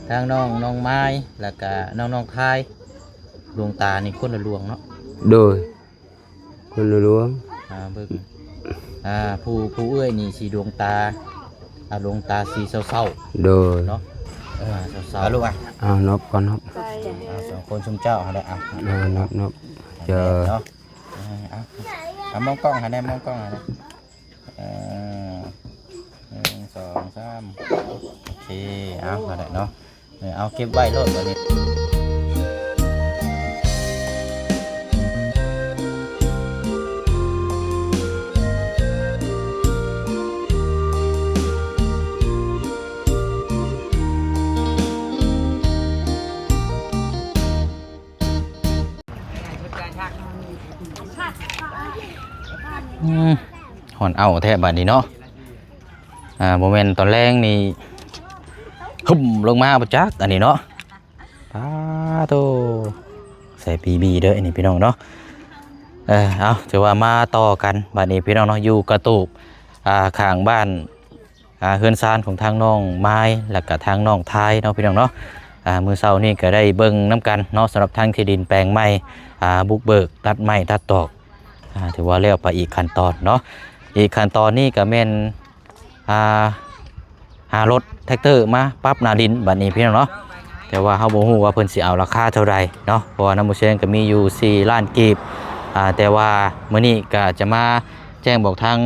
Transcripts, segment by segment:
ທາງນ້ອງ ນ້ອງມາຍ ແລ້ວກະນ້ອງ ນ້ອງທາຍ ດວງຕານີ້ຄົນລະດວງເນາະ. ໂດຍ ຄົນລະດວງ. ອ່າ ເບິ່ງ ອ່າ ຜູ້ ຜູ້ເອື້ອຍນີ້ສີດວງຕາ ອ່າ ດວງຕາສີເສົ້າໆ. ໂດຍ ເນາະ. ເອີ ເສົ້າໆ ເອົາລູກ ອ່ະ ເອົາ ນົບກ່ອນ ນົບ. ອ່າ ສອງຄົນຊຸມເຈົ້າຫັ້ນແຫຼະ. ອ່ະ ເອີ ນົບ ນົບ. ເຈົ້າ ເນາະ. ເອີ ເອົາ ເອົາ ມອງກ້ອງຫັ້ນແດ່ ມອງກ້ອງຫັ້ນແດ່. ເອີ ໜຶ່ງ ສອງ ສາມ ໂອເຄ ເອົາ ຫັ້ນແຫຼະເນາະ. ເອີ ເອົາ ເກັບໄວ້ໂລດບັດນີ້. ອືມ ຮ້ອນເອົ້າແທ້ບາດນີ້ເນາະ. ອ່າ ບໍ່ແມ່ນຕອນແລງນີ້ ຫຶມ ລົງມາບໍ່ຈັກອັນນີ້ເນາະ. ປາໂຕ ໃສ່ປີບີເດີອັນນີ້ພີ່ນ້ອງເນາະ. ເອີ ເອົາ ຖືວ່າມາຕໍ່ກັນບາດນີ້ພີ່ນ້ອງເນາະ ຢູ່ກະຕູບ ອ່າ ຂ້າງບ້ານ ອ່າ ເຮືອນຊານຂອງທາງນ້ອງມາຍ ແລ້ວກະທາງນ້ອງທາຍເນາະພີ່ນ້ອງເນາະ. ອ່າ ມື້ເຊົ້ານີ້ກະໄດ້ເບິ່ງນຳກັນເນາະ ສຳລັບທາງທີ່ດິນແປງໃໝ່ ອ່າ ບຸກເບີກຕັດໄມ້ຕັດຕອກ ອ່າ ຖືວ່າແລ້ວໄປອີກຂັ້ນຕອນເນາະ. ອີກຂັ້ນຕອນນີ້ກະແມ່ນ ອ່າ ຫາລົດແທັກເຕີມາປັບໜ້າດິນບາດນີ້ພີ່ນ້ອງເນາະ. ແຕ່ວ່າເຮົາບໍ່ຮູ້ວ່າເພິ່ນຊິເອົາລາຄາເທົ່າໃດເນາະ ເພາະວ່ານຳບໍ່ແຊງກະມີຢູ່ສີ່ລ້ານກີບ. ອ່າ ແຕ່ວ່າມື້ນີ້ກະຈະມາແຈ້ງບອກທາງ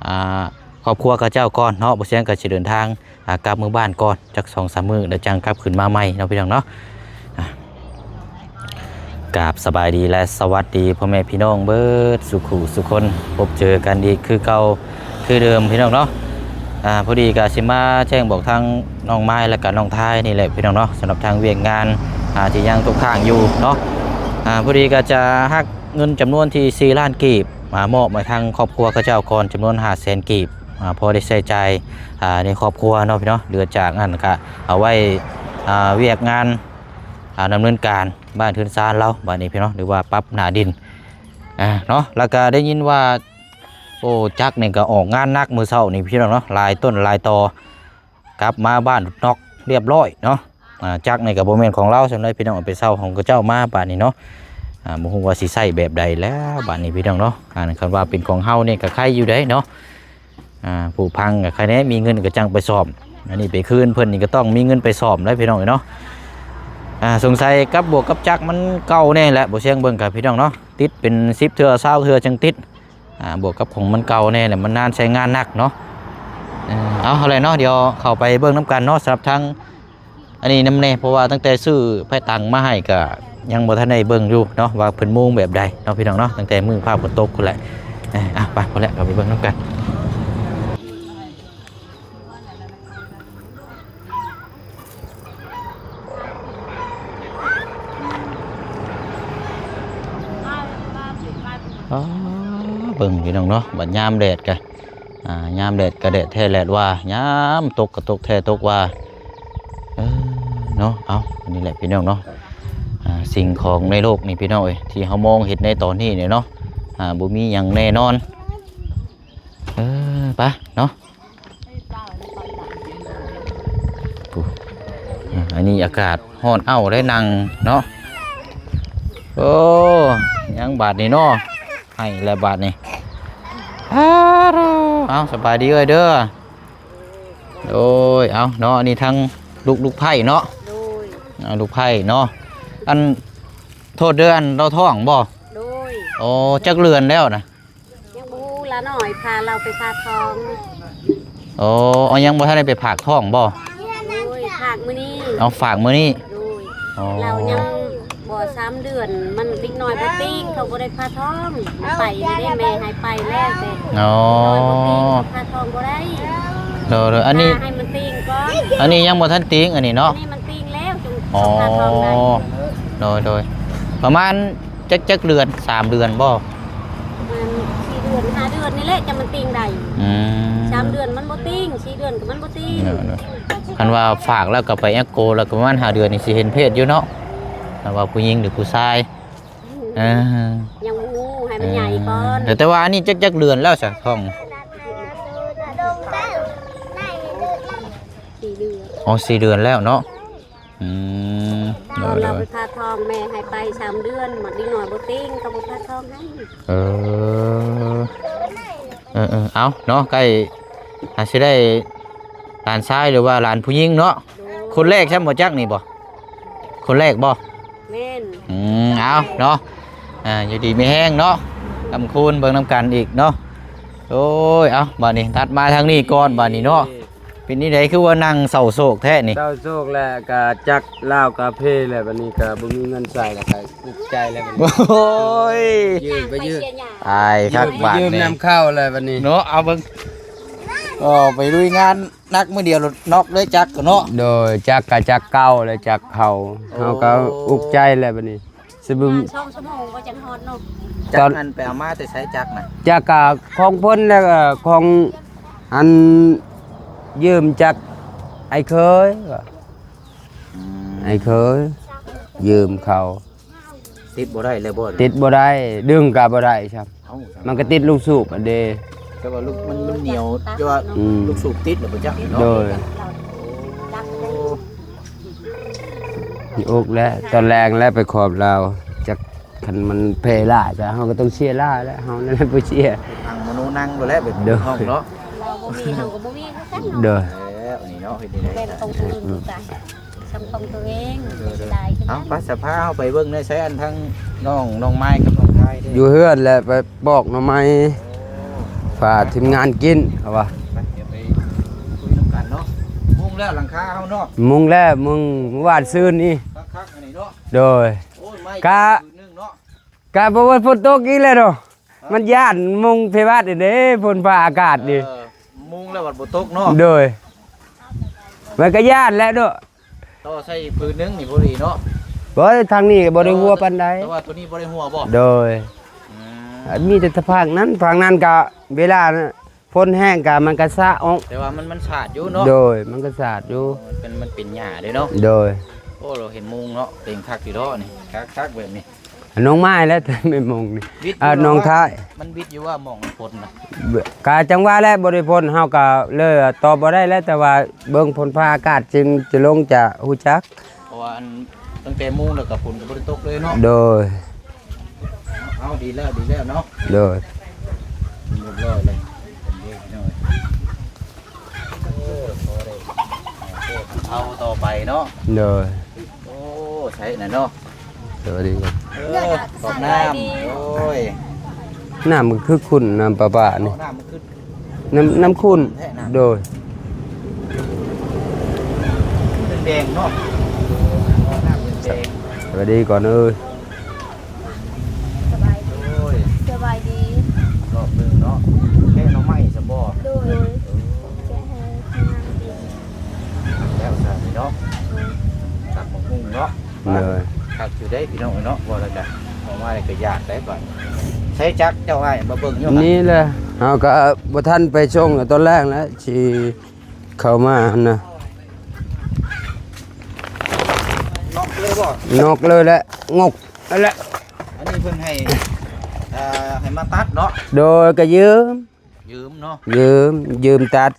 ອ່າ ຄອບຄົວເຂົາເຈົ້າກ່ອນເນາະ. ບໍ່ແຊງກະຊິເດີນທາງ ອ່າ ກັບເມືອບ້ານກ່ອນຈັກສອງສາມມື້ ແລ້ວຈັ່ງກັບຂຶ້ນມາໃໝ່ເນາະພີ່ນ້ອງເນາະ. ອ່າ ກາບສະບາຍດີ ແລະ ສະຫວັດດີພໍ່ແມ່ພີ່ນ້ອງເບິດສູ່ຄູ່ສູ່ຄົນ ພົບເຈີກັນອີກຄືເກົ່າຄືເດີມພີ່ນ້ອງເນາະ. ອ່າ ພໍດີກະຊິມາແຈ້ງບອກທາງນ້ອງມາຍ ແລະກະນ້ອງທາຍນີ້ແຫຼະພີ່ນ້ອງເນາະ ສຳລັບທາງວຽກງານ ອ່າ ທີ່ຍັງຕົກຄ້າງຢູ່ເນາະ. ອ່າ ພໍດີກະຈະຫັກເງິນຈຳນວນທີ່ສີ່ລ້ານກີບ ມາມອບໃຫ້ທາງຄອບຄົວເຂົາເຈົ້າກ່ອນ ຈຳນວນຫ້າແສນກີບ ອ່າ ພໍໄດ້ໃຊ້ຈ່າຍ ອ່າ ໃນຄອບຄົວເນາະພີ່ນ້ອງ. ເຫຼືອຈາກນັ້ນກະເອົາໄວ້ ອ່າ ວຽກງານ ອ່າ ດຳເນີນການບ້ານເຮືອນຊານລາວບາດນີ້ພີ່ນ້ອງ ຫຼືວ່າປັບໜ້າດິນ ອ່າ ເນາະ. ແລ້ວກະໄດ້ຍິນວ່າ ໂອ້ ຈັກນີ້ກະອອກງານໜັກມື້ເຊົ້ານີ້ພີ່ນ້ອງເນາະ ຫຼາຍຕົ້ນຫຼາຍຕໍ ກັບມາບ້ານນອກຮຽບຮ້ອຍເນາະ. ອ່າ ຈັກນີ້ກະບໍ່ແມ່ນຂອງລາວສ່ຳໃດພີ່ນ້ອງ ເອົາໄປເຊົ່າຂອງເຂົາເຈົ້າມາບາດນີ້ເນາະ. ອ່າ ບໍ່ຮູ້ວ່າຊິໃຊ້ແບບໃດແລ້ວບາດນີ້ພີ່ນ້ອງເນາະ. ອ່າ ຄັນວ່າເປັນຂອງເຮົານີ້ກະໄຄຢູ່ໃດ໋ເນາະ. ອ່າ ຜຸພັງກະໃຄແດ່ ມີເງິນກະຈັ່ງໄປສ້ອມ. ອັນນີ້ໄປຄືນເພິ່ນນີ້ກະຕ້ອງມີເງິນໄປສ້ອມແຫຼະພີ່ນ້ອງເອີຍເນາະ. ອ່າ ສົງໄສກັບບວກກັບຈັກມັນເກົ່າແນ່ແຫຼະ ບໍ່ຊຽງເບິ່ງກະພີ່ນ້ອງເນາະ ຕິດເປັນສິບເທື່ອຊາວເທື່ອຈັ່ງຕິດ. ອ່າ ບວກກັບຂອງມັນເກົ່າແນ່ແຫຼະ ມັນນານໃຊ້ງານໜັກເນາະ. ເອີ ເອົາ ເອົາແຫຼະເນາະ ດຽວເຂົ້າໄປເບິ່ງນຳກັນເນາະ. ສຳລັບທາງອັນນີ້ນຳແນ່ ເພາະວ່າຕັ້ງແຕ່ຊື້ໄຟຕັງມາໃຫ້ກະຍັງບໍ່ທັນໄດ້ເບິ່ງຢູ່ເນາະ ວ່າເພິ່ນມຸງແບບໃດເນາະພີ່ນ້ອງເນາະ ຕັ້ງແຕ່ມື້ຟ້າຝົນຕົກພຸ້ນແຫຼະ. ເອີ ເອົາ ໄປພຸ້ນແຫຼະ ເຮົາໄປເບິ່ງນຳກັນ. ອໍ ເບິ່ງພີ່ນ້ອງເນາະ ບັດຍາມແດດກະ ອ່າ ຍາມແດດກະແດດແທ້ແດດວ່າ ຍາມຕົກກະຕົກແທ້ຕົກວ່າ. ເອີ ເນາະ ເອົາ ອັນນີ້ແຫຼະພີ່ນ້ອງເນາະ ອ່າ ສິ່ງຂອງໃນໂລກນີ້ພີ່ນ້ອງເອີຍ ທີ່ເຮົາມອງເຫັນໃນຕອນນີ້ນີ້ເນາະ ອ່າ ບໍ່ມີຫຍັງແນ່ນອນ. ເອີ ໄປເນາະ. ຜູ້ ອ່າ ອັນນີ້ອາກາດຮ້ອນເອົ້າໄດ້ນັ່ງເນາະ. ໂອ້ ຍັງບາດນີ້ເນາະ ໃຫ້ແລ້ວບາດນີ້. ອ້າ ເອົາ ສະບາຍດີເອີຍເດີ. ໂອ້ຍ ເອົາເນາະ ອັນນີ້ທັງລູກ ລູກໃພ້ເນາະ. ໂດຍ ອ່າ ລູກໃພ້ເນາະ. ອັນ ໂທດເດີ ອັນລາວທ້ອງບໍ່? ໂດຍ ໂອ້ ຈັກເດືອນແລ້ວນະ? ຍັງບໍ່ຮູ້ ລານ້ອຍພາລາວໄປຜ່າທ້ອງ. ໂອ້ ເອົາ ຍັງບໍ່ທັນໄດ້ໄປຝາກທ້ອງບໍ່? ໂດຍ ຝາກມື້ນີ້. ເອົາ ຝາກມື້ນີ້. ໂດຍ ອໍ ລາວຍັງບໍ່ສາມເດືອນ ມັນເດັກນ້ອຍບໍ່ຕິງ ເຂົາບໍ່ໄດ້ຜ່າທ້ອງ. ໄປນີ້ເດ້ ແມ່ໃຫ້ໄປແລ້ວ ແຕ່ ອໍ ເດັກນ້ອຍບໍ່ຕິງ ເຂົາຜ່າທ້ອງບໍ່ໄດ້. ໂດຍໆ ອັນນີ້ ຖ້າໃຫ້ມັນຕິງກ່ອນ. ອັນນີ້ຍັງບໍ່ທັນຕິງ ອັນນີ້ເນາະ. ອັນນີ້ມັນຕິງແລ້ວ ຈຶ່ງ ອໍ ເຂົາຜ່າທ້ອງໄດ້. ໂດຍໆ ປະມານ ຈັກ ຈັກເດືອນ ສາມເດືອນບໍ່? ປະມານສີ່ເດືອນ ຫ້າເດືອນນີ້ແຫຼະ ຈັ່ງມັນຕິງໄດ້. ອືມ ສາມເດືອນມັນບໍ່ຕິງ ສີ່ເດືອນກະມັນບໍ່ຕິງ. ເອີ ເອີ ຄັນວ່າຝາກແລ້ວກະໄປແອັກໂກ ແລ້ວກະປະມານຫ້າເດືອນນີ້ຊິເຫັນເພດຢູ່ເນາະ ຄັນວ່າຜູ້ຍິງຫຼືຜູ້ຊາຍ. ເອີ ຍັງບໍ່ຮູ້ ໃຫ້ມັນໃຫຍ່ກ່ອນ. ເອີ ແຕ່ວ່າອັນນີ້ຈັກ ຈັກເດືອນແລ້ວຊະ ທ້ອງ? ສີ່ເດືອນ. ອໍ ສີ່ເດືອນແລ້ວເນາະ. ອືມ ຕອນເຮົາໄປຜ່າທ້ອງ ແມ່ໃຫ້ໄປສາມເດືອນ ບັດເດັກນ້ອຍບໍ່ຕິງ ກໍບໍ່ຜ່າທ້ອງໃຫ້. ເອີ ເອີໆ ເອົາເນາະ ໃກ້ ອາດຊິໄດ້ຫຼານຊາຍ ຫຼືວ່າຫຼານຜູ້ຍິງເນາະ. ໂດຍ ຄົນແລກຊ້ຳບໍ່ຈັກນີ້ບໍ່? ຄົນແລກບໍ່? ແມ່ນ. ອືມ ເອົາເນາະ ອ່າ ຢູ່ດີມີແຮງເນາະ ຄຳຄູນເບິ່ງນຳກັນອີກເນາະ. ໂອ້ຍ ເອົາ ບາດນີ້ຕັດມາທາງນີ້ກ່ອນ ບາດນີ້ເນາະ. ເປັນຈັ່ງໃດຄືວ່ານັ່ງເສົ້າໂສກແທ້ນີ້? ເສົ້າໂສກແຫຼະ ກະຈັກລາວກະເພແຫຼະ ບາດນີ້ກະບໍ່ມີເງິນໃຊ້ແລ້ວ ກະອຸກໃຈແລ້ວບາດນີ້. ໂອ້ຍ ຢືມໄປຢືມ ອາຍຄັກບາດນີ້ ຢືມນຳເຂົາແລ້ວບາດນີ້ເນາະ. ເອົາເບິ່ງ ກໍໄປລຸຍງານໜັກມື້ດຽວໂລດ ນອກເລີຍຈັກເນາະ. ໂດຍ ຈັກກະຈັກເກົ່າແຫຼະ ຈັກເຂົາ ເຮົາກະອຸກໃຈແລ້ວບາດນີ້. ສະບຶມ ສອງຊົ່ວໂມງກໍຈັ່ງຮອດເນາະ. ຈັກນັ້ນໄປເອົາມາແຕ່ໃສຈັກນະ? ຈັກກະຂອງເພິ່ນ ແລ້ວກະຂອງ ອັນ ຢືມຈັກອ້າຍເຂີຍ. ອືມ ອ້າຍເຂີຍຢືມເຂົາ. ຕິດບໍ່ໄດ້ແລ້ວບໍ່? ຕິດບໍ່ໄດ້ ດຶງກະບໍ່ໄດ້ຊ້ຳ. ເອົ້າ ມັນກະຕິດລູກສູບອັນເດ. ແຕ່ວ່າລູກມັນ ມັນໜຽວ ແຕ່ວ່າ ອືມ ລູກສູບຕິດແລ້ວບໍ່ຈັກເນາະ. ໂດຍ ໂອ້ ມີອົກແລ້ວ ຕອນແລງແລ້ວໄປຂອບລາວ ຈັກຄັນມັນເພຫຼາຍ ເຮົາກໍຕ້ອງເຊຍຫຼາຍແລ້ວ ເຮົານັ້ນແຫຼະບໍ່ເຊຍ. ນັ່ງມະໂນນັ່ງໂລດແຫຼະ ແບບ ໂດຍ ຫ້ອງເນາະ ເຮົາບໍ່ມີ ເຮົາກໍບໍ່ມີຄືກັນເນາະ. ເອີ ອັນນີ້ເນາະ ເຮັດໄດ້ ແບ່ງຂອງຜູ້ອື່ນໄປ ສ່ຳຂອງຕົວເອງ. ເອີ ເສຍດາຍຄືກັນ. ເອົາ ໄປ ສະພາເຮົາໄປເບິ່ງແດ່ ໃສອັນທັງນ້ອງ ນ້ອງມາຍກັບນ້ອງທາຍເດ້? ຢູ່ເຮືອນແຫຼະ ໄປປອກໜໍ່ໄມ້ ໂອ້ ຝາກທີມງານກິນ ເຂົາວ່າ. ໄປ ດຽວໄປຄຸຍນຳກັນເນາະ. ມຸງແລ້ວຫຼັງຄາເຮົາເນາະ? ມຸງແລ້ວ ມຸງມື້ວານຊືນນີ້. ຄັກໆ ອັນນີ້ເນາະ. ໂດຍ ໂອ້ຍ ໄມ້ ກະ ກະບໍ່ວ່າຝົນຕົກອີກແລ້ວເນາະ. ມັນຢ້ານມຸງເພວາດເດ້ ຝົນຟ້າອາກາດນີ້. ເອີ ມຸງແລ້ວບັດບໍ່ຕົກເນາະ. ໂດຍ ມັນກໍຢ້ານແຫຼະເນາະ. ຕໍ່ໃສ່ອີກຜືນໜຶ່ງນີ້ພໍດີເນາະ. ບໍ່ ທາງນີ້ກໍບໍ່ໄດ້ຮົ່ວປານໃດ. ແຕ່ວ່າ ແຕ່ວ່າໂຕນີ້ບໍ່ໄດ້ຮົ່ວບໍ່? ໂດຍ ອືມ ມີແຕ່ພາກນັ້ນ ພາກນັ້ນກໍເວລາຝົນແຫ້ງກໍມັນກໍສະອອກ. ແຕ່ວ່າມັນ ມັນສາດຢູ່ເນາະ. ໂດຍ ມັນກໍສາດຢູ່. ເອີ ມັນເປັນ ມັນເປັນຫຍ້າເດ້ເນາະ. ໂດຍ ໂອ້ ເຮົາເຫັນມຸງເນາະ ເຕັງຄັກຢູ່ດອກນີ້ ຄັກໆ ແບບນີ້. ນ້ອງไม้แล้ว แม่มงนี่ วิทย์ อ่า อยู่ น้องท้าย มันวิทย์อยู่ว่าหม่องฝนนะ กะจังว่าแหละ บ่ได้ฝน เฮากะเลยตอบบ่ได้แล้ว แต่ว่าเบิ่งฝนฟ้าอากาศจึงจะลงจะฮู้จัก เพราะว่าอันตั้งแต่มุงแล้วกะฝนกะบ่ได้ตกเลยเนาะ โดย เอา ดีแล้ว ดีแล้วเนาะ โดย เรียบร้อยเลย เอาต่อไปเนาะ โดย โอ้ ใช่น่ะเนาะ สวัสดีครับ เออ ขอบน้ำ โอ้ย น้ำมันคือขุ่น น้ำประปานี่ น้ำมันคือ น้ำ น้ำขุ่น แท้น้ำ โดย แดงเนาะ น้ำแดง สวัสดีก่อนเอ้ย สบายดี โอ้ย สบายดี รอบหนึ่งเนาะ แกงหน่อไม้ซะบ่ โดย เออ แกงให้ทีมงานกิน แล้วซะพี่น้อง ตักหมกหุ่งเนาะ เลย คักอยู่ได้พี่น้องเนาะ ว่าแล้วกัน ออกมาแล้วก็อยากได้บัด ใช้จักเจ้าอ้ายมาเบิ่งอยู่หั่น นี่แหละ เฮาก็บ่ทันไปส่งตอนแรกแล้ว สิเข้ามาหั่นนะ นอกเลยบ่ นอกเลยแหละ งกนั่นแหละ อันนี้เพิ่นให้ เอ่อ ให้มาตัดเนาะ โดยก็ยืม ยืมเนาะ ยืม ยืมตัด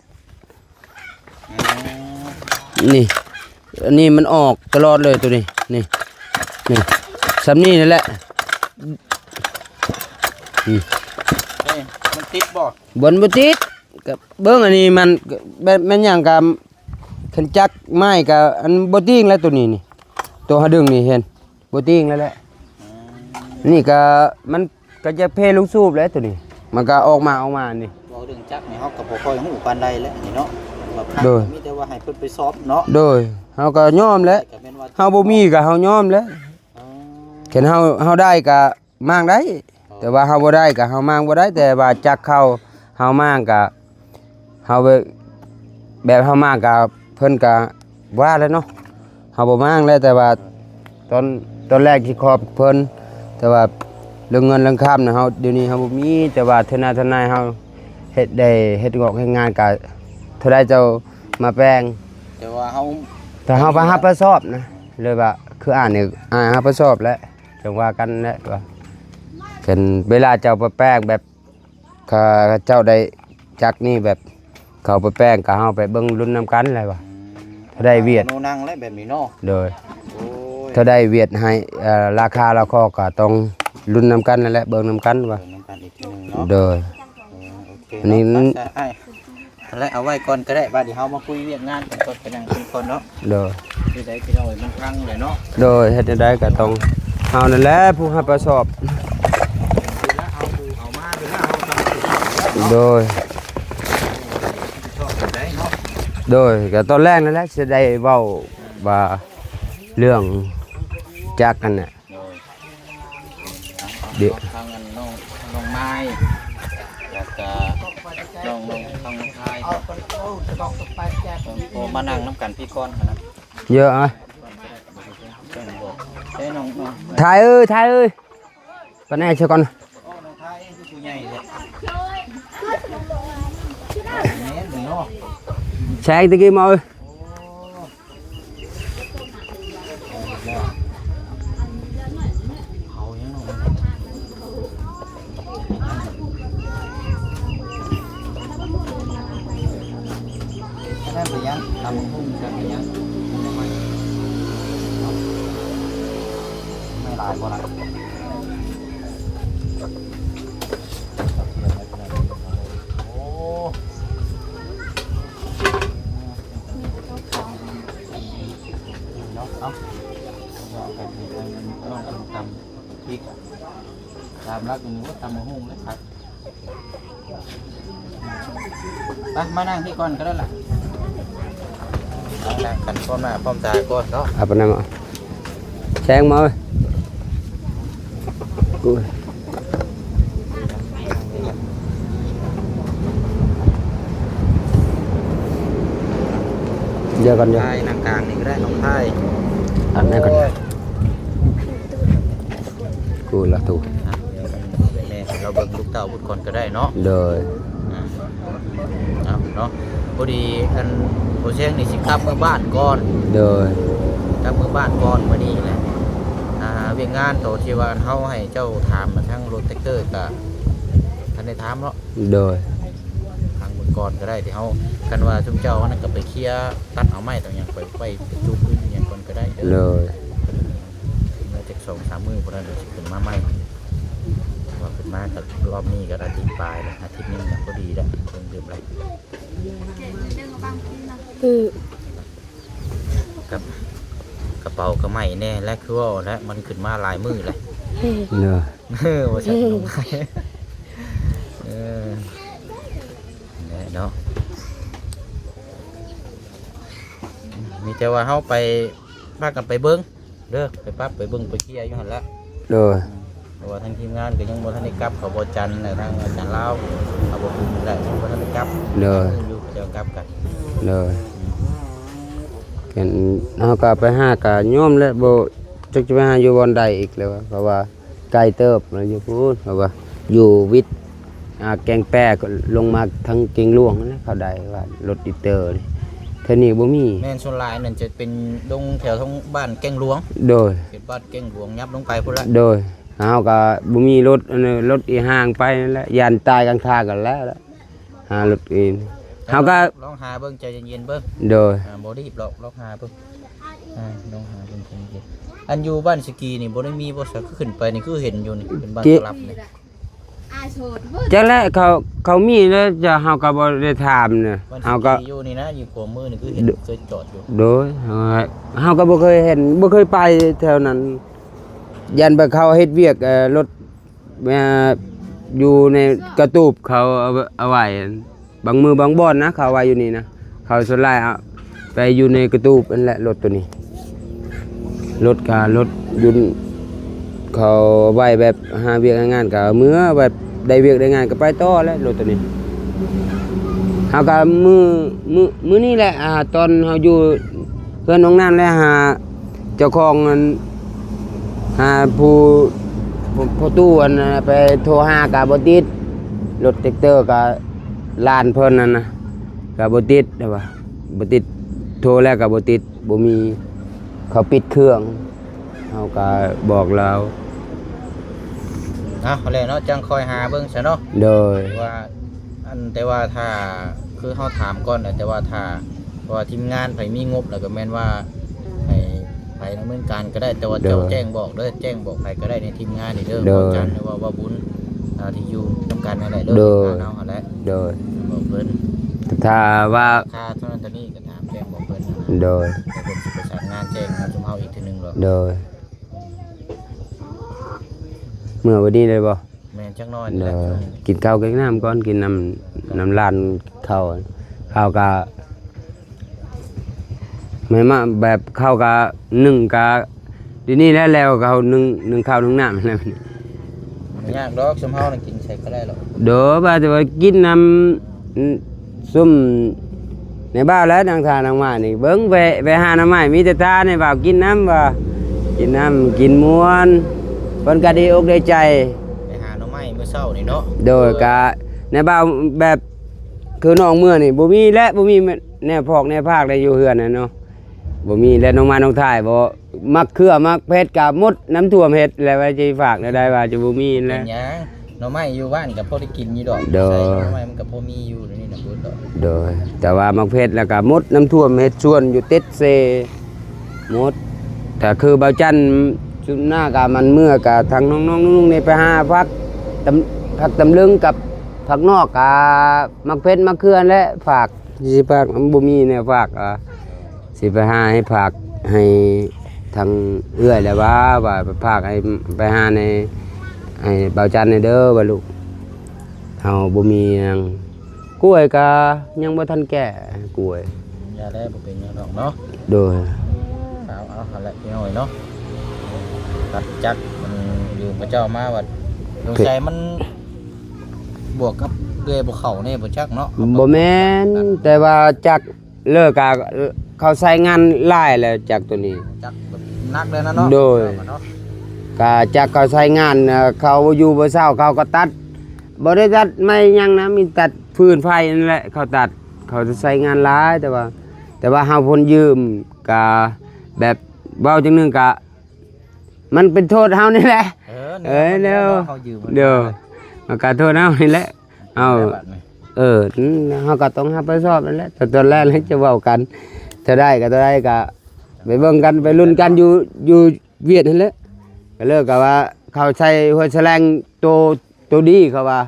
อ๋อ นี่ อันนี้มันออกตลอดเลยตัวนี้ นี่ นี่ ส่ำนี้นั่นแหละ อืม เอ้ย มันติดบ่ บ่ บ่ติด ก็เบิ่งอันนี้มัน ก็แม่น แม่นหยังก็ คันจักไม้ก็อันบ่ติงแล้วตัวนี้นี่ ตัวหาดึงนี่เห็น บ่ติงแล้วแหละ อืม นี่ก็มันก็จะเพลูกสูบแล้วตัวนี้ มันก็ออกมา ออกมานี่ เว้าเรื่องจักนี่เฮาก็บ่ค่อยฮู้ปานใดแหละนี่เนาะ ว่า โดย มีแต่ว่าให้เพิ่นไปสอบเนาะ โดย เฮาก็ยอมแหละ ก็แม่นว่า เฮาบ่มีก็เฮายอมแหละ อ๋อ คันเฮา เฮาได้ก็ มางได้ อ๋อ แต่ว่าเฮาบ่ได้ก็เฮามางบ่ได้ แต่ว่าจักเขาเฮามางก็เฮาแบบ แบบเฮามางก็เพิ่นก็ว่าแหละเนาะ เฮาบ่มางแหละ แต่ว่าตอน ตอนแรกสิขอเพิ่น แต่ว่าเรื่องเงินเรื่องคำนะ เฮา เดี๋ยวนี้เฮาบ่มี แต่ว่าเทื่อหน้าเทื่อหน้าเฮาเฮ็ดได้ เฮ็ดงอกเฮ็ดงานก็เท่าใดเจ้ามาแปลง แต่ว่าเฮา แต่เฮาไปรับผิดชอบนะ เลยว่าคืออ้ายนี่ อ้ายรับผิดชอบแหละ จั่งว่ากันแหละว่า คันเวลาเจ้าไปแปลงแบบ เขาเจ้าได้จักนี่แบบ เขาไปแปลงก็เฮาไปเบิ่งลุ้นนำกันแหละว่า อืม ໄດ້ວຽດ ໂນນັງແລ້ວແບບນີ້ເນາະ ໂດຍ ໂອ້ຍ ຖ້າໄດ້ວຽດໃຫ້ ເອີ ລາຄາລາວຂໍກໍຕ້ອງລຸ້ນນຳກັນນັ້ນແຫຼະ ເບິ່ງນຳກັນວ່າ ເບິ່ງນຳກັນອີກເທື່ອໜຶ່ງເນາະ ໂດຍ ເອີ ໂອເຄ ອັນນີ້ ເນາະ ໄປ ອ້າຍ ຫັ້ນແຫຼະ ເອົາໄວ້ກ່ອນກໍໄດ້ ບາດນີ້ເຮົາມາຄຸຍວຽກງານກັນກ່ອນ ໄປນັ່ງຄຸຍກ່ອນເນາະ ໂດຍ ເຮັດໃດພີ່ນ້ອງເອີຍ ມັນພັງແຫຼະເນາະ ໂດຍ ເຮັດແນວໃດກໍຕ້ອງ ເຮົານັ້ນແຫຼະຜູ້ຮັບຜິດຊອບ ເວລາເຮົາ ເຮົາມາ ເວລາເຮົາຕ້ອງ ໂດຍ ຮັບຜິດຊອບແນວໃດເນາະ ໂດຍ ກໍຕອນແລກນັ້ນແຫຼະ ຊິໄດ້ເວົ້າວ່າເລື່ອງຈັກຫັ້ນນະ ໂດຍ ເດ ທາງອັນນ້ອງ ນ້ອງໄມ້ ແລ້ວກະນ້ອງ ນ້ອງ ນ້ອງຊາຍ ໂອ້ ມານັ່ງນຳກັນພີ້ກ່ອນຫັ້ນນະ ເຍອະອະ ເອີ ນ້ອງ ນ້ອງ ຖ່າຍເອີຍ ຖ່າຍເອີຍ ປະແນກຊະກ່ອນ ໂອ້ ນ້ອງຊາຍຄືຜູ້ໃຫຍ່ແທ້ ແມ່ນເນາະ ແຊງຕະກີ້ມາເອີຍ ເຜົາຫຍັງເນາະ ອັນນັ້ນເປັນຫຍັງ? ຕຳບັກຫຸ່ງ ແຊງເປັນຫຍັງ? ໄມ້ຫຼາຍບໍ່ລະ? ໂອ້ ເນາະ ເອົາ ເອົາໄປໃຫ້ທາງນ້ອງເພິ່ນຕຳ ອີກ ຕາມຫຼັກນີ້ວ່າຕຳບັກຫຸ່ງແລ້ວຄັກ ໄປ ມານັ່ງທີ່ກ່ອນກໍໄດ້ລະ ມານັ່ງກັນພ້ອມໜ້າພ້ອມຕາກ່ອນເນາະ ເອົາປານນັ້ນມາ ແຊງມາເວີຍ ໂອ້ຍ ດຽວກ່ອນ ດຽວ ຖ່າຍນັ່ງກາງນີ້ກໍໄດ້ ນ້ອງຊາຍ ອັນນັ້ນກ່ອນ ໂອ້ຍ ກູລະຕູ ອ່ະ ດຽວແມ່ເຮົາເບິ່ງລູກເຕົ້າພຸ້ນກ່ອນກໍໄດ້ເນາະ ໂດຍ ອ່າ ເອົາເນາະ ພໍດີອັນໂອເຊງນີ້ຊິກັບເມືອບ້ານກ່ອນ ໂດຍ ກັບເມືອບ້ານກ່ອນມື້ນີ້ແຫຼະ ອ່າ ວຽກງານໂຕທີ່ວ່າເຮົາໃຫ້ເຈົ້າຖາມມາທາງລົດແທັກເຕີກະທັນໄດ້ຖາມເນາະ ໂດຍ ທາງເມືອກ່ອນກໍໄດ້ ທີ່ເຮົາ ຄັນວ່າຊຸມເຈົ້າອັນນັ້ນກໍໄປເຄຍຕັດເອົາໄມ້ຕົງຫຍັງໄປ ໄປປະຈຸຄືນຫຍັງກ່ອນກໍໄດ້ເດີ ໂດຍ ເມື່ອຈັກສອງສາມມື້ພຸ້ນນະ ດຽວຊິຂຶ້ນມາໃໝ່ ວ່າຂຶ້ນມາກໍລອບນີ້ກໍອາທິດປາຍແລ້ວ ອາທິດໜຶ່ງກໍພໍດີແລ້ວ ເບິ່ງດື່ມແລ້ວ ອື ກັບກະເປົາກໍໃໝ່ແນ່ແຫຼະ ຄືເວົ້າແຫຼະ ມັນຂຶ້ນມາຫຼາຍມື້ແລ້ວ ເນາະ ເອີ ວ່າຊັ້ນ ເອີ ແຫຼະເນາະ ມີແຕ່ວ່າເຮົາໄປ ພາກັນໄປເບິ່ງເດີ ໄປປັບໄປເບິ່ງໄປເຄຍຢູ່ຫັ້ນແຫຼະ ໂດຍ ເພາະວ່າທາງທີມງານກໍຍັງບໍ່ທັນໄດ້ກັບ ເຂົາບໍ່ຈັນ ແລະທາງອາຈານລາວເຂົາບໍ່ຂຶ້ນແຫຼະ ຍັງບໍ່ທັນໄດ້ກັບ ໂດຍ ຢູ່ເຂົາເຈົ້າກັບກັນ ໂດຍ ເຮົາກໍໄປຫາກໍຍອມແຫຼະ ບໍ່ຈັກຈະໄປຫາຢູ່ບ່ອນໃດອີກແລ້ວ ເພາະວ່າ ໄກເຕີບ ຢູ່ພຸ້ນ ເພາະວ່າຢູ່ວິດ ອ່າ ແກ້ງແປ ລົງມາທາງເກັງຫຼວງຫັ້ນແຫຼະ ເຂົາໄດ້ວ່າລົດອີເຕີນີ້ ແຖວນີ້ບໍ່ມີ ແມ່ນ ສ່ວນຫຼາຍນັ້ນຈະເປັນລົງແຖວທາງບ້ານແກ້ງຫຼວງ ໂດຍ ເຂດບ້ານແກ້ງຫຼວງ ຫຍັບລົງໄປພຸ້ນລະ ໂດຍ ເຮົາກໍບໍ່ມີລົດ ອັນ ລົດອີຫ່າງໄປນັ້ນແຫຼະ ຢ້ານຕາຍກາງທາງກໍແລ້ວລະ ຫາລົດອີ ເຮົາກໍລອງຫາເບິ່ງ ໃຈເຢັນໆເບິ່ງ ໂດຍ ອ່າ ບໍ່ຣີບດອກ ລອງຫາເບິ່ງ ອ່າ ລອງຫາເບິ່ງໃຈເຢັນໆ ອັນຢູ່ບ້ານສະກີນີ້ບໍ່ໄດ້ມີບໍ່ຊະ ຄືຂຶ້ນໄປນີ້ຄືເຫັນຢູ່ນີ້ ເປັນບ້ານຕະລັບນີ້ ຈັກແຫຼະ ເຂົາ ເຂົາມີແລ້ວ ເຮົາກໍບໍ່ໄດ້ຖາມນະ ເຮົາກໍຢູ່ນີ້ນະ ຢູ່ຂວາມືນີ້ຄືເຫັນເຄີຍຈອດຢູ່ ໂດຍ ເຮົາ ເຮົາກໍບໍ່ເຄີຍເຫັນ ບໍ່ເຄີຍໄປແຖວນັ້ນ ຢ້ານໄປເຂົາເຮັດວຽກ ເອີ ລົດ ເອີ ຢູ່ໃນກະຕູບເຂົາເອົາ ເອົາໄວ້ ບາງມື້ບາງບ່ອນນະ ເຂົາໄວ້ຢູ່ນີ້ນະ ເຂົາສ່ວນຫຼາຍເອົາໄປຢູ່ໃນກະຕູບຫັ້ນແຫຼະ ລົດໂຕນີ້ ລົດກະລົດຢູ່ ເຂົາໄວ້ແບບຫາວຽກຫາງານກະເມືອ ແບບໄດ້ວຽກໄດ້ງານກະໄປຕໍ່ແຫຼະ ລົດໂຕນີ້ ເຮົາກະມື້ ມື້ ມື້ນີ້ແຫຼະ ອ່າ ຕອນເຮົາຢູ່ເຮືອນນ້ອງນັ້ນແຫຼະ ຫາເຈົ້າຂອງອັນ ຫາຜູ້ ຜູ້ຕູ້ອັນນັ້ນໄປໂທຫາກະບໍ່ຕິດ ລົດແທັກເຕີກະ ຫຼານເພິ່ນນັ້ນນະ ກະບໍ່ຕິດ ວ່າບໍ່ຕິດ ໂທແລ້ວກະບໍ່ຕິດ ບໍ່ມີ ເຂົາປິດເຄື່ອງ ເຮົາກະບອກລາວ ເອົາແຫຼະເນາະ ຈັ່ງຄ່ອຍຫາເບິ່ງຊະເນາະ ໂດຍ ວ່າ ອັນ ແຕ່ວ່າຖ້າ ຄືເຮົາຖາມກ່ອນແຫຼະ ແຕ່ວ່າຖ້າ ວ່າທີມງານໃຜມີງົບ ແລ້ວກໍແມ່ນວ່າໃຫ້ໃຜດຳເນີນການກໍໄດ້ ແຕ່ວ່າ ໂດຍ ເຈົ້າແຈ້ງບອກເດີ ແຈ້ງບອກໃຜກໍໄດ້ໃນທີມງານນີ້ເດີ ໂດຍ ເວົ້າກັນ ຫຼືວ່າເວົ້າບຸນ ອ່າ ທີ່ຢູ່ນຳກັນນັ້ນແຫຼະເດີ ໂດຍ ທີມງານເຮົາຫັ້ນແຫຼະ ໂດຍ ບອກເພິ່ນ ຖ້າວ່າ ຄ່າເທົ່ານັ້ນເທົ່ານີ້ກໍຖາມແຈ້ງບອກເພິ່ນ ໂດຍ ແລ້ວເພິ່ນຊິປະສານງານແຈ້ງມາສູ່ເຮົາອີກເທື່ອໜຶ່ງດອກ ໂດຍ ເມື່ອວັນນີ້ໄດ້ບໍ່? ແມ່ນ ຈັກໜ້ອຍນີ້ແຫຼະ ໂດຍ ກິນເຂົ້າກິນນ້ຳກ່ອນ ກິນນ້ຳ ນ້ຳລານເຂົ້າ ເຂົ້າກະ ແມ່ນມາແບບເຂົ້າກະ ໜຶ້ງກະ ດຽວນີ້ແຫຼະ ແລ້ວເຂົ້າໜຶ້ງ ໜຶ້ງເຂົ້າໜຶ້ງນ້ຳແລ້ວ ບໍ່ຍາກດອກ ຊຸມເຮົານະກິນໃສກໍໄດ້ດອກ ໂດຍ ວ່າແຕ່ວ່າກິນນຳ ອືມ ຊຸມ ໃນບ້ານແຫຼະ ນາງທ່ານາງມານີ້ ເບິ່ງ ແວະ ແວະຫາໜໍ່ໄມ້ ມີແຕ່ທ່ານໃຫ້ບ່າວກິນນຳ ວ່າ ກິນນຳ ກິນມ່ວນ ເພິ່ນກໍດີອົກດີໃຈ ໄປຫາໜໍ່ໄມ້ມື້ເຊົ້ານີ້ເນາະ ໂດຍ ກະໃນບ່າວແບບ ຄືນ້ອງເມືອນີ້ ບໍ່ມີແຫຼະ ບໍ່ມີແນວພອກແນວພາກໃດຢູ່ເຮືອນນະເນາະ ບໍ່ມີແຫຼະ ນ້ອງມານ້ອງຖ່າຍບໍ່ ໝາກເຂືອໝາກເຜັດກະໝົດ ນ້ຳຖ້ວມເຮັດແລ້ວ ວ່າຊິຝາກແນວໃດວ່າຈະບໍ່ມີແຫຼະ ເປັນຫຍັງ ໜໍ່ໄມ້ຢູ່ບ້ານກໍພໍໄດ້ກິນຢູ່ດອກ ໂດຍ ໃສ່ໜໍ່ໄມ້ມັນກໍພໍມີຢູ່ ດຽວນີ້ນະບໍ່ດອກ ໂດຍ ແຕ່ວ່າໝາກເຜັດແລ້ວກໍໝົດ ນ້ຳຖ້ວມເຮັດສວນຢູ່ຕິດເຊໝົດ ກໍຄືບ່າວຈັນ ຊຸມໜ້າກໍມັນເມືອກໍທັງນ້ອງໆນຸ່ງໆນີ້ໄປຫາຜັກຕຳ ຜັກຕຳລຶງກັບຜັກນອກ ກໍໝາກເຜັດໝາກເຂືອແຫຼະ ຝາກ ຊິຝາກ ມັນບໍ່ມີແນວຝາກ ອ່າ ຊິໄປຫາໃຫ້ຝາກໃຫ້ທາງເອື້ອຍແຫຼະວ່າ ວ່າຝາກໃຫ້ໄປຫາໃນ ໃຫ້ບ່າວຈັນແດ່ເດີ ວ່າລູກເຮົາບໍ່ມີຫຍັງ ກ້ວຍກະຍັງບໍ່ທັນແກ່ ກ້ວຍ ຢ່າແລ້ວ ບໍ່ເປັນຫຍັງດອກເນາະ ໂດຍ ເອົາ ເອົາ ຫັ້ນແຫຼະພີ່ນ້ອງເອີຍເນາະ ຕັດຈັກ ມັນຢືມເຂົາເຈົ້າມາ ວ່າສົງໄສມັນບວກກັບເລື່ອຍບໍ່ເຂົ້າແນ່ບໍ່ຈັກເນາະ ບໍ່ແມ່ນ ແຕ່ວ່າຈັກ ເລີກກະ ເຂົາໃຊ້ງານຫຼາຍແລ້ວຈັກໂຕນີ້ ຈັກແບບໜັກເລີຍນະເນາະ ໂດຍ ເນາະ ກະຈັກເຂົາໃຊ້ງານ ເຂົາຢູ່ບໍ່ເຊົາ ເຂົາກໍຕັດ ບໍ່ໄດ້ຕັດໄມ້ຫຍັງນະ ມີຕັດຟືນໄຟນັ້ນແຫຼະ ເຂົາຕັດ ເຂົາໃຊ້ງານຫຼາຍ ແຕ່ວ່າ ແຕ່ວ່າເຮົາເພິ່ນຢືມ ກະແບບ ເວົ້າຈັ່ງໜຶ່ງກະ ມັນເປັນໂທດເຮົານີ້ແຫຼະ ເອີ ເອີ ແລ້ວ ເຮົາຢືມ ໂດຍ ມັນກໍໂທດເຮົານີ້ແຫຼະ ເຮົາ ແລ້ວບັດນີ້ ເອີ ເຮົາກໍຕ້ອງຮັບຜິດຊອບນັ້ນແຫຼະ ແຕ່ຕອນແລກເຮົາຈະເວົ້າກັນ ເທົ່າໃດກໍເທົ່າໃດກໍໄປເບິ່ງກັນ ໄປລຸ້ນກັນຢູ່ ຢູ່ຫວຽດຫັ້ນແຫຼະ ກໍເລີກກັນວ່າ ເຂົາໃຊ້ຫົວສະແລງໂຕ ໂຕດີ ເຂົາວ່າ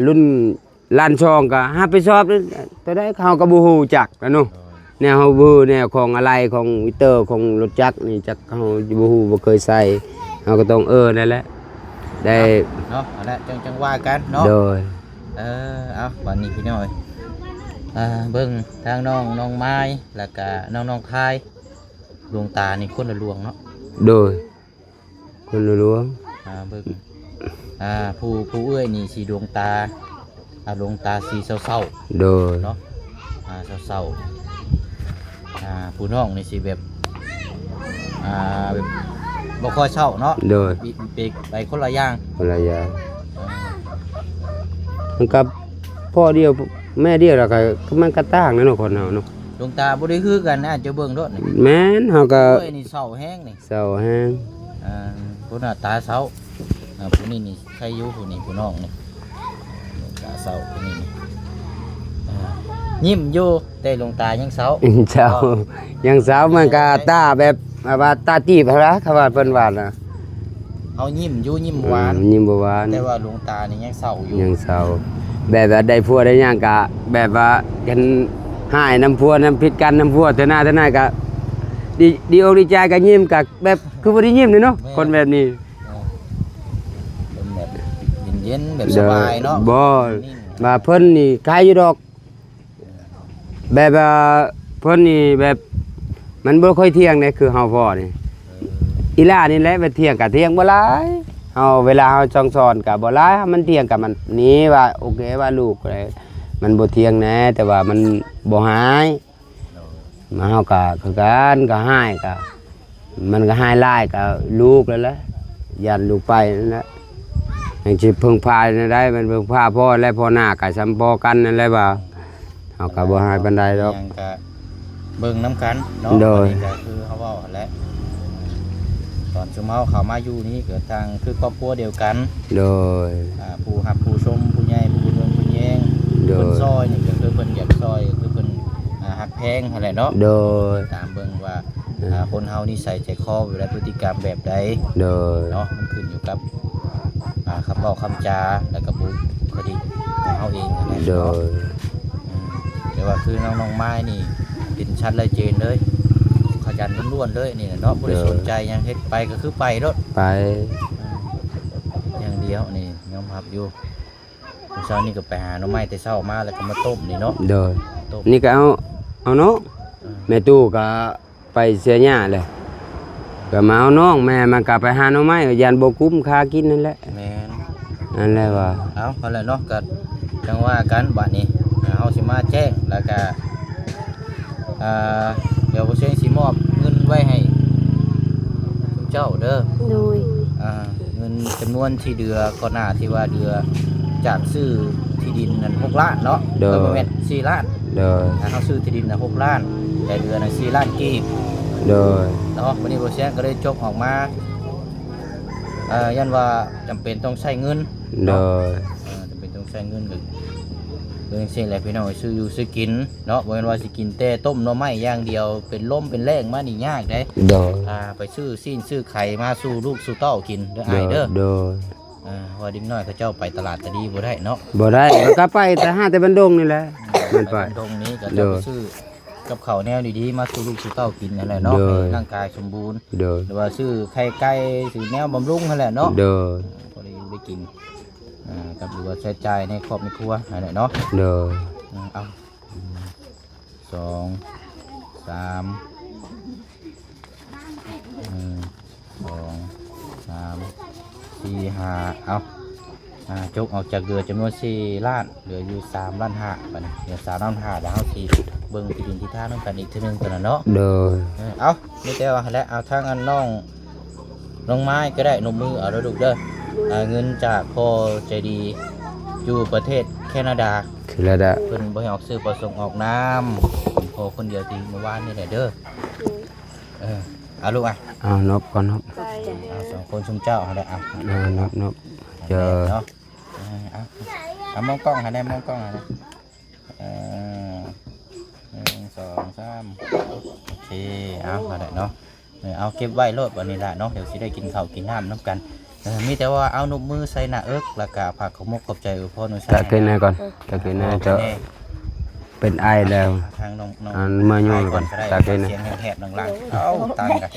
ລຸ້ນລ້ານສອງກໍຮັບຜິດຊອບ ໂຕໃດເຮົາກໍບໍ່ຮູ້ຈັກນະເນາະ ແນວເຮົາບໍ່ຮູ້ ແນວຂອງອາໄຫຼ່ ຂອງມິເຕີ ຂອງລົດຈັກນີ້ ຈັກເຮົາບໍ່ຮູ້ ບໍ່ເຄີຍໃຊ້ ເຮົາກໍຕ້ອງເອີນັ້ນແຫຼະ ໄດ້ເນາະ ຫັ້ນແຫຼະ ຈັ່ງ ຈັ່ງວ່າກັນເນາະ ໂດຍ ເອີ ເອົາ ບາດນີ້ພີ່ນ້ອງເອີຍ ອ່າ ເບິ່ງທາງນ້ອງ ນ້ອງມາຍ ແລ້ວກະນ້ອງ ນ້ອງທາຍ ດວງຕານີ້ຄົນລະດວງເນາະ ໂດຍ ຄົນລະດວງ ອ່າ ເບິ່ງ ອ່າ ຜູ້ ຜູ້ເອື້ອຍນີ້ສີດວງຕາ ອ່າ ດວງຕາສີເສົ້າໆ ໂດຍ ເນາະ ອ່າ ເສົ້າໆ ອ່າ ຜູ້ນ້ອງນີ້ຊິແບບ ອ່າ ແບບບໍ່ຄ່ອຍເສົ້າເນາະ ໂດຍ ເປັນ ເປັນໄປຄົນລະຢ່າງ ຄົນລະຢ່າງ ອ່າ ມັນກໍພໍ່ດຽວແມ່ດຽວ ແລ້ວກໍມັນກໍຕ່າງນະເນາະ ຄົນເຮົາເນາະ ດວງຕາບໍ່ໄດ້ຄືກັນນະ ເຈົ້າເບິ່ງໂລດນີ້ ແມ່ນ ເຮົາກໍ ໂອ້ຍ ນີ້ເສົ້າແຮງນີ້ ເສົ້າແຮງ ອ່າ ຜູ້ໜ້າຕາເສົ້າ ອ່າ ຜູ້ນີ້ນີ້ໃຄຢູ່ ຜູ້ນີ້ ຜູ້ນ້ອງນີ້ ຕາເສົ້າ ຜູ້ນີ້ນີ້ ອ່າ ຍິ້ມຢູ່ ແຕ່ດວງຕາຍັງເສົ້າ ເສົ້າ ຍັງເສົ້າ ມັນກະຕາແບບ ແບບວ່າຕາຕີບຫັ້ນລະ ຄຳວ່າເພິ່ນວ່ານະ ເຮົາຍິ້ມຢູ່ ຍິ້ມຫວານ ອືມ ຍິ້ມບໍ່ຫວານ ແຕ່ວ່າດວງຕານີ້ຍັງເສົ້າຢູ່ ຍັງເສົ້າ ແບບວ່າໄດ້ຜົວໄດ້ຫຍັງກະ ແບບວ່າກັນຮ້າຍນຳຜົວ ນຳຜິດກັນນຳຜົວ ເທື່ອໜ້າ ເທື່ອໜ້າກະ ດີ ດີອົກດີໃຈ ກະຍິ້ມ ກະແບບຄືບໍ່ໄດ້ຍິ້ມເລີຍເນາະ ແມ່ນ ຄົນແບບນີ້ ເອີ ເປັນແບບເຢັນໆ ແບບສະບາຍເນາະ ບໍ່ ວ່າເພິ່ນນີ້ຄາຍຢູ່ດອກ ແບບວ່າເພິ່ນນີ້ແບບ ມັນບໍ່ຄ່ອຍທ່ຽງເດ້ ຄືເຮົາພໍ້ນີ້ ເອີ ອີ່ຫຼ້ານີ້ແຫຼະ ໄປທ່ຽງກະທ່ຽງບໍ່ຫຼາຍ ເຮົາ ເວລາເຮົາສັ່ງສອນກະບໍ່ຫຼາຍ ມັນທ່ຽງກະມັນນີ້ວ່າ ໂອເຄວ່າລູກ ມັນບໍ່ທ່ຽງແດ່ ແຕ່ວ່າມັນບໍ່ຮ້າຍ ມາເຮົາກະຄືກັນ ກໍຮ້າຍກະ ມັນກໍຮ້າຍຫຼາຍກະລູກນັ້ນແຫຼະ ຢ້ານລູກໄປນັ້ນແຫຼະ ຍັງຊິເພິ່ງພາແນວໃດ ມັນເພິ່ງພາພໍ່ແຫຼະ ພໍ່ໜ້າກະສ່ຳພໍ່ກັນນັ້ນແຫຼະວ່າ ເຮົາກໍບໍ່ຮ້າຍປານໃດດອກ ຫຍັງກະເບິ່ງນຳກັນເນາະ ໂດຍ ອັນນີ້ກໍຄືເຮົາເວົ້າຫັ້ນແຫຼະ ຕອນຊຸມເຮົາເຂົ້າມາຢູ່ນີ້ກໍຕ່າງຄືຄອບຄົວດຽວກັນ ໂດຍ ອ່າ ຜູ້ຮັກຜູ້ຊົມ ຜູ້ໃຫຍ່ຜູ້ເບິ່ງຜູ້ແຍງ ໂດຍ ເພິ່ນຊ່ອຍນີ້ກໍຄືເພິ່ນຢາກຊ່ອຍ ຄືເພິ່ນ ອ່າ ຮັກ ແພງຫັ້ນແຫຼະເນາະ. ໂດຍ ຕາມເບິ່ງວ່າ ເອີ ອ່າ ຄົນເຮົານິໄສໃຈຄໍແບບໃດ ພຶດຕິກຳແບບໃດ ໂດຍ ເນາະ. ມັນຂຶ້ນຢູ່ກັບ ອ່າ ຄຳເວົ້າຄຳຈາ ແລ້ວກໍບຸກຄະລິກຂອງເຮົາເອງຫັ້ນແຫຼະເນາະ. ໂດຍ ອືມ ແຕ່ວ່າຄືນ້ອງ ນ້ອງມາຍນີ້ເຫັນຊັດແລະເຈນເລີຍ ຂະຫຍັນລ້ວນໆເລີຍນີ້ແຫຼະເນາະ. ບໍ່ໄດ້ ໂດຍ ສົນໃຈຫຍັງ ເຮັດໄປກໍຄືໄປໂລດ ໄປ ອືມ ຢ່າງດຽວນີ້ຍອມຮັບຢູ່. ມື້ເຊົ້ານີ້ກໍໄປຫາໜໍ່ໄມ້ແຕ່ເຊົ້າມາ ແລ້ວກໍມາຕົ້ມນີ້ເນາະ. ໂດຍ ຕົ້ມ ນີ້ກໍເອົາ ເອົານ້ອງ ເອີ ແມ່ຕູ້ກໍໄປເສຍຫຍ້າແຫຼະ ກໍມາເອົານ້ອງ ແມ່ມັນກໍໄປຫາໜໍ່ໄມ້ ຢ້ານບໍ່ກຸ້ມຄ່າກິນຫັ້ນແຫຼະ. ແມ່ນ ນັ້ນແຫຼະວ່າ ເອົາ ຫັ້ນແຫຼະເນາະ ກໍຈັ່ງວ່າກັນບາດນີ້. ເຮົາຊິມາແຈ້ງ ແລ້ວກໍ ອ່າ ດຽວບໍ່ເຊງຊິມອບເງິນໄວ້ໃຫ້ເຈົ້າເດີ. ໂດຍ ອ່າ ເງິນຈຳນວນທີ່ເຫຼືອກ່ອນໜ້າ ທີ່ວ່າເຫຼືອຈາກຊື້ທີ່ດິນນັ້ນຫົກລ້ານເນາະ. ໂດຍ ເອີ ບໍ່ແມ່ນ ສີ່ລ້ານ. ໂດຍ ອ່າ ເຮົາຊື້ທີ່ດິນນະຫົກລ້ານ ແຕ່ເຫຼືອນະສີ່ລ້ານກີບ. ໂດຍ ເນາະ ມື້ນີ້ບໍ່ແຊງກໍເລີຍຈົກອອກມາ ເອີ ຢ້ານວ່າຈຳເປັນຕ້ອງໃຊ້ເງິນ. ໂດຍ ເອີ ຈຳເປັນຕ້ອງໃຊ້ເງິນ ກໍເປັນຈັ່ງຊີ້ແຫຼະພີ່ນ້ອງ ຊື້ຢູ່ຊື້ກິນເນາະ. ບໍ່ແມ່ນວ່າຊິກິນແຕ່ຕົ້ມໜໍ່ໄມ້ຢ່າງດຽວ ເປັນລົມເປັນແລ້ງມານີ້ຍາກເດ້. ໂດຍ ອ່າ ໄປຊື້ຊີ້ນຊື້ໄຂ່ມາສູ່ລູກສູ່ເຕົ້າກິນເດີອ້າຍເດີ. ໂດຍ ອ່າ ເພາະວ່າເດັກນ້ອຍເຂົາເຈົ້າໄປຕະຫຼາດຕະລີບໍ່ໄດ້ເນາະ. ບໍ່ໄດ້ ມັນກໍໄປແຕ່ຫາແຕ່ບ້ານດົງນີ້ແຫຼະ. ອືມ ມັນໄປ ໄປບ້ານດົງນີ້ກໍ ໂດຍ ເຈົ້າໄປຊື້ກັບເຂົ້າແນວດີໆມາສູ່ລູກສູ່ເຕົ້າກິນຫັ້ນແຫຼະເນາະ. ໂດຍ ໃຫ້ຮ່າງກາຍສົມບູນ. ໂດຍ ຫຼືວ່າຊື້ໄຂ່ໄກ່ ຊື້ແນວບຳລຸງຫັ້ນແຫຼະເນາະ. ໂດຍ ພໍໄດ້ຢູ່ໄດ້ກິນ ອ່າ ກັບ ຫຼືວ່າໃຊ້ຈ່າຍໃນຄອບໃນຄົວຫັ້ນແຫຼະເນາະ. ໂດຍ ອືມ ເອົາ ສອງ ສາມ ໜຶ່ງ ສອງ ສາມ ສີ່ ຫ້າ ເອົາ ອ່າ ຈົກອອກຈາກເຫຼືອຈຳນວນສີ່ລ້ານ ເຫຼືອຢູ່ສາມລ້ານຫ້າ. ບາດນີ້ເຫຼືອສາມລ້ານຫ້າ ແລ້ວເຮົາຊິເບິ່ງທີ່ດິນທີ່ທາງນຳກັນອີກເທື່ອໜຶ່ງຕອນນັ້ນເນາະ. ໂດຍ ເອີ ເອົາ ມີແຕ່ວ່າຫັ້ນແຫຼະ ເອົາທາງອັນນ້ອງ ນ້ອງມາຍກໍໄດ້ ນົບມືເອົາເດີລູກເດີ. ອ່າ ເງິນຈາກພໍ່ໃຈດີຢູ່ປະເທດແຄນາດາ ແຄນາດາ ເພິ່ນບໍ່ໃຫ້ອອກຊື່ປະສົງອອກນາມ ເປັນພໍ່ຄົນດຽວທີ່ເມື່ອວານນີ້ແຫຼະເດີ. ເອີ ເອົາລູກ ອ່ະ ເອົານົບກ່ອນ ນົບ ເອົາສອງຄົນຊຸມເຈົ້າຫັ້ນແຫຼະ. ເອົາ ເອົາ ນົບ ນົບ ເຈີ ເນາະ. ເອີ ເອົາ ເອົາມອງກ້ອງຫັ້ນແຫຼະ ມອງກ້ອງຫັ້ນແຫຼະ. ເອີ ໜຶ່ງ ສອງ ສາມ ໂອເຄ ເອົາ ຫັ້ນແຫຼະເນາະ. ເອີ ເອົາເກັບໄວ້ໂລດບັດນີ້ລະເນາະ ດຽວຊິໄດ້ກິນເຂົ້າກິນນ້ຳນຳກັນ. ເອີ ມີແຕ່ວ່າເອົານົບມືໃສ່ໜ້າເອິກ ແລ້ວກະຝາກຂອບມຸກຂອບໃຈອວຍພອນອວຍໄຊ ຕັກຂຶ້ນໃຫ້ກ່ອນ ຕັກຂຶ້ນໃຫ້ເຈົ້າ ເປັນໄອແລ້ວ ທາງນ້ອງ ນ້ອງ ອັນເມື່ອຍູນກ່ອນ ຕັກຂຶ້ນໃຫ້ ສຽງແຫບໆ ຫຼັງໆ ເອົາ ຕັງກະ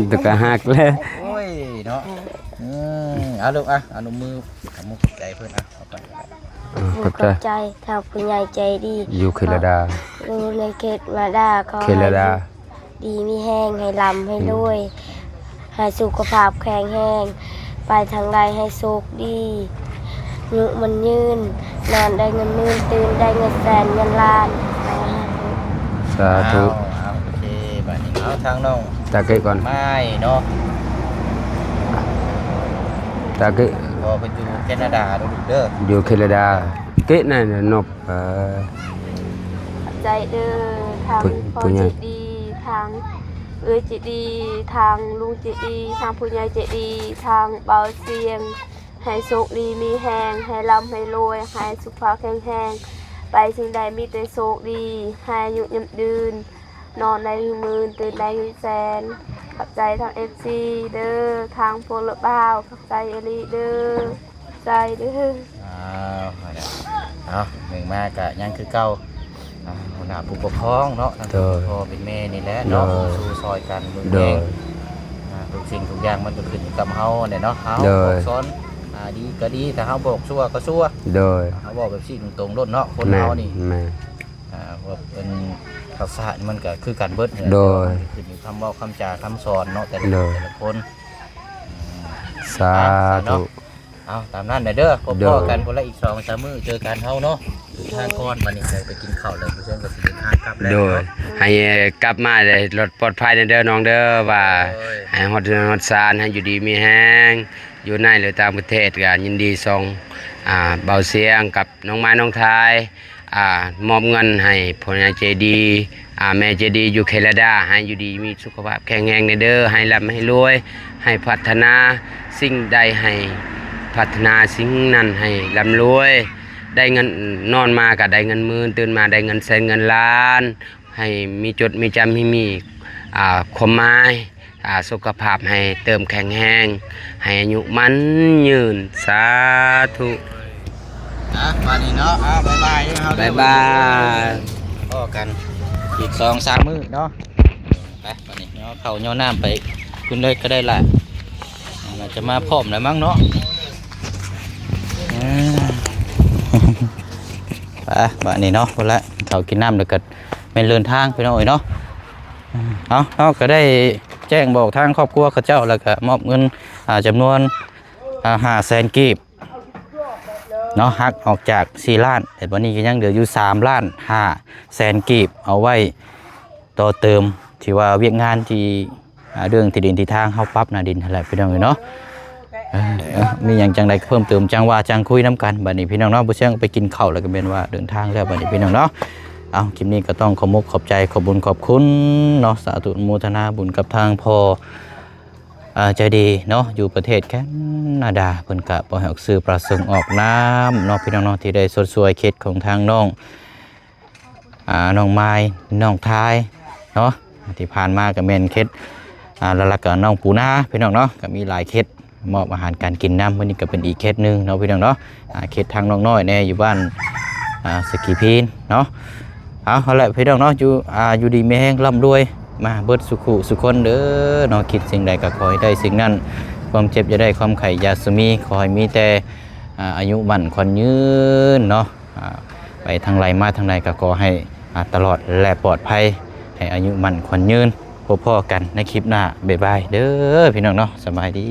ແຕ່ກະຫັກແລ້ວ ໂອ້ຍເນາະ. ອືມ ເອົາລູກ ອ່ະ ເອົານົບມື ຂອບມຸກຂອບໃຈເພິ່ນ ອ່ະ ເອົາໄປ ອ່າ ຂອບໃຈ ຂອບໃຈທາງຜູ້ໃຫຍ່ໃຈດີ ຢູ່ເຄລະດາ ຢູ່ໃນເຂດມາດາ ຂໍໃຫ້ ເຄລະດາ ຢູ່ດີມີແຮງ ໃຫ້ລ່ຳໃຫ້ລວຍ ໃຫ້ສຸຂະພາບແຂງແຮງ ໄປທາງໃດໃຫ້ໂຊກດີ ອາຍຸໝັ້ນຍືນ ນອນໄດ້ເງິນໝື່ນ ຕື່ນໄດ້ເງິນແສນເງິນລ້ານ ສາທຸ ສາທຸ. ເອົາ ເອົາ ໂອເຄ ບາດນີ້ເອົາທາງນ້ອງ ຕາເກະກ່ອນ ມາຍເນາະ ຕາເກະ ພໍ່ເພິ່ນຢູ່ແຄນາດາເດີລູກເດີ ຢູ່ແຄນາດາ ເກະນັ້ນນະນົບ ເອີ ຂອບໃຈເດີ ທາງ ຜູ້ ຜູ້ໃຫຍ່ ພໍ່ໃຈດີ ທາງເອື້ອຍໃຈດີ ທາງລຸງໃຈດີ ທາງຜູ້ໃຫຍ່ໃຈດີ ທາງເບົາສຽງ ໃຫ້ໂຊກດີມີແຮງ ໃຫ້ລ່ຳໃຫ້ລວຍ ໃຫ້ສຸຂະພາບແຂງແຮງ ໄປສິ່ງໃດມີແຕ່ໂຊກດີ ໃຫ້ອາຍຸຍືນ ນອນໄດ້ເງິນໝື່ນ ຕື່ນໄດ້ເງິນແສນ. ຂອບໃຈທາງເອັຟຊີເດີ ທາງພວກລະບ່າວ ຂອບໃຈອີ່ຫຼີເດີ ໃຈເດີ. ອ້າວ ເອົາ ເອົາ ໜຶ່ງມາກະຍັງຄືເກົ່າ ອ່າ ຫົວໜ້າຜູ້ປົກຄອງເນາະ ທັງ ໂດຍ ເປັນພໍ່ເປັນແມ່ນີ້ແຫຼະເນາະ ໂດຍ ສູ້ຊ່ອຍກັນເບິ່ງ ໂດຍ ແຍງ ອ່າ ທຸກສິ່ງທຸກຢ່າງມັນກໍຂຶ້ນຢູ່ກັບເຮົາແຫຼະເນາະ ເຮົາ ໂດຍ ບອກສອນ ອ່າ ດີກໍດີ ຖ້າເຮົາບອກຊົ່ວກໍຊົ່ວ ໂດຍ ເຮົາເວົ້າແບບຊີ້ຕົງໆໂລດເນາະ ຄົນເຮົານີ້ ແມ່ນ ອ່າ ເພາະວ່າເປັນພາສານີ້ມັນກໍຄືກັນເບິດແຫຼະ ໂດຍ ແຕ່ວ່າມັນກໍຂຶ້ນຢູ່ຄຳເວົ້າຄຳຈາຄຳສອນເນາະ ແຕ່ລະ ໂດຍ ແຕ່ລະຄົນ ສາທຸ ອ່າ ເນາະ ເອົາ ຕາມນັ້ນແຫຼະເດີ ພົບພໍ້ກັນ ໂດຍ ພຸ້ນລະອີກສອງສາມມື້ເຈີກັນເຮົາເນາະ ໂດຍ ທາງກ່ອນ ບັດນີ້ໄປກິນເຂົ້າແລ້ວ ຜູ້ເຊີນກໍຊິເດີນທາງກັບແລ້ວ ໂດຍ ເນາະ ໃຫ້ກັບມາໄດ້ລອດປອດໄພແດ່ເດີນ້ອງເດີ ວ່າ ໂດຍ ໃຫ້ຮອດເຮືອນຮອດຊານ ໃຫ້ຢູ່ດີມີແຮງ ຢູ່ໃນ ຫຼື ຕ່າງປະເທດ ກໍຍິນດີສົ່ງ ອ່າ ເບົາສຽງກັບ ນ້ອງມາຍນ້ອງທາຍ ອ່າ ມອບເງິນໃຫ້ພໍ່ໃຫຍ່ໃຈດີ ອ່າ ແມ່ໃຈດີຢູ່ແຄນາດາ ໃຫ້ຢູ່ດີມີສຸຂະພາບແຂງແຮງແດ່ເດີ ໃຫ້ລ່ຳໃຫ້ລວຍ ໃຫ້ພັດທະນາສິ່ງໃດໃຫ້ພັດທະນາສິ່ງນັ້ນ ໃຫ້ລ່ຳລວຍ ໄດ້ເງິນ ນອນມາກໍໄດ້ເງິນໝື່ນ ຕື່ນມາໄດ້ເງິນແສນເງິນລ້ານ. ໃຫ້ມີຈົດມີຈຳ ໃຫ້ມີ ອ່າ ຄວາມໝາຍ ອ່າ ສຸຂະພາບໃຫ້ເຕີມແຂງແຮງ ໃຫ້ອາຍຸໝັ້ນຍືນ ສາທຸ. ອ່ະ ບາດນີ້ເນາະ ອ່າ ບາຍບາຍເດີເຮົາເດີ ບາຍບາຍ ພໍ້ກັນອີກສອງສາມມື້ເນາະ. ໄປ ບາດນີ້ຍໍເຂົ້າຍໍນ້ຳໄປຂຶ້ນເລີຍກໍໄດ້ລະ ໜ້າຈະມາພ້ອມແລ້ວມັ້ງເນາະ. ເອີ ໄປ ບາດນີ້ເນາະ ພຸ້ນລະ ເຂົ້າກິນນ້ຳແລ້ວກໍແມ່ນເດີນທາງ ພີ່ນ້ອງເອີຍເນາະ. ເອົາ ເຮົາກໍໄດ້ແຈ້ງບອກທາງຄອບຄົວເຂົາເຈົ້າ ແລ້ວກໍມອບເງິນ ອ່າ ຈຳນວນ ອ່າ ຫ້າແສນກີບ ເນາະ ຫັກອອກຈາກສີ່ລ້ານ ແຕ່ບັດນີ້ກໍຍັງເຫຼືອຢູ່ສາມລ້ານຫ້າແສນກີບ ເອົາໄວ້ຕໍ່ເຕີມ ທີ່ວ່າວຽກງານທີ່ ອ່າ ເລື່ອງທີ່ດິນທີ່ທາງ ເຮົາປັບໜ້າດິນຫັ້ນແຫຼະ ພີ່ນ້ອງເອີຍເນາະ. ເອີ ເອີ ມີຫຍັງຈັ່ງໃດກໍເພີ່ມເຕີມ ຈັ່ງວ່າຈັ່ງຄຸຍນຳກັນ. ບັດນີ້ ພີ່ນ້ອງເນາະ ບໍ່ເຊື່ອໄປກິນເຂົ້າ ແລ້ວກໍແມ່ນວ່າເດີນທາງແລ້ວ ບັດນີ້ ພີ່ນ້ອງເນາະ. ເອົາ ຄລິບນີ້ກໍຕ້ອງຂໍມຸກຂອບໃຈ ຂອບບຸນຂອບຄຸນເນາະ ສາທຸອະນຸໂມທະນາບຸນກັບທາງພໍ່ ອ່າ ໃຈດີເນາະ ຢູ່ປະເທດແຄນາດາ ເພິ່ນກະບໍ່ໃຫ້ອອກຊື່ປະສົງອອກນາມເນາະ ພີ່ນ້ອງເນາະ ທີ່ໄດ້ຊົດຊ່ວຍເຂດຂອງທາງນ້ອງ ອ່າ ນ້ອງມາຍ ນ້ອງທາຍເນາະ. ທີ່ຜ່ານມາກະແມ່ນເຂດ ອ່າ ຫຼັກໆ ກະນ້ອງປູນາ ພີ່ນ້ອງເນາະ ກະມີຫຼາຍເຂດ ມອບອາຫານການກິນນຳ. ມື້ນີ້ກໍເປັນອີກເຂດໜຶ່ງເນາະ ພີ່ນ້ອງເນາະ ເຂດທາງນ້ອງນ້ອຍແດ່ ຢູ່ບ້ານ ອ່າ ສະກີພີນເນາະ. ເອົາ ເອົາລະ ພີ່ນ້ອງເນາະ ຢູ່ ອ່າ ຢູ່ດີມີແຮງ ລ່ຳລວຍ ມາເບິດສູ່ຄູ່ສູ່ຄົນເດີເນາະ. ຄິດສິ່ງໃດກໍຂໍໃຫ້ໄດ້ສິ່ງນັ້ນ ຄວາມເຈັບຢ່າໄດ້ ຄວາມໄຂ້ຢ່າສູ່ມີ ຂໍໃຫ້ມີແຕ່ ອ່າ ອາຍຸໝັ້ນຂວັນຍືນເນາະ. ອ່າ ໄປທາງໃດມາທາງໃດກໍຂໍໃຫ້ ອ່າ ຕະຫຼອດ ແລະ ປອດໄພ ໃຫ້ອາຍຸໝັ້ນຂວັນຍືນ. ພົບພໍ້ກັນໃນຄລິບໜ້າ ບາຍບາຍເດີພີ່ນ້ອງເນາະ ສະບາຍດີ.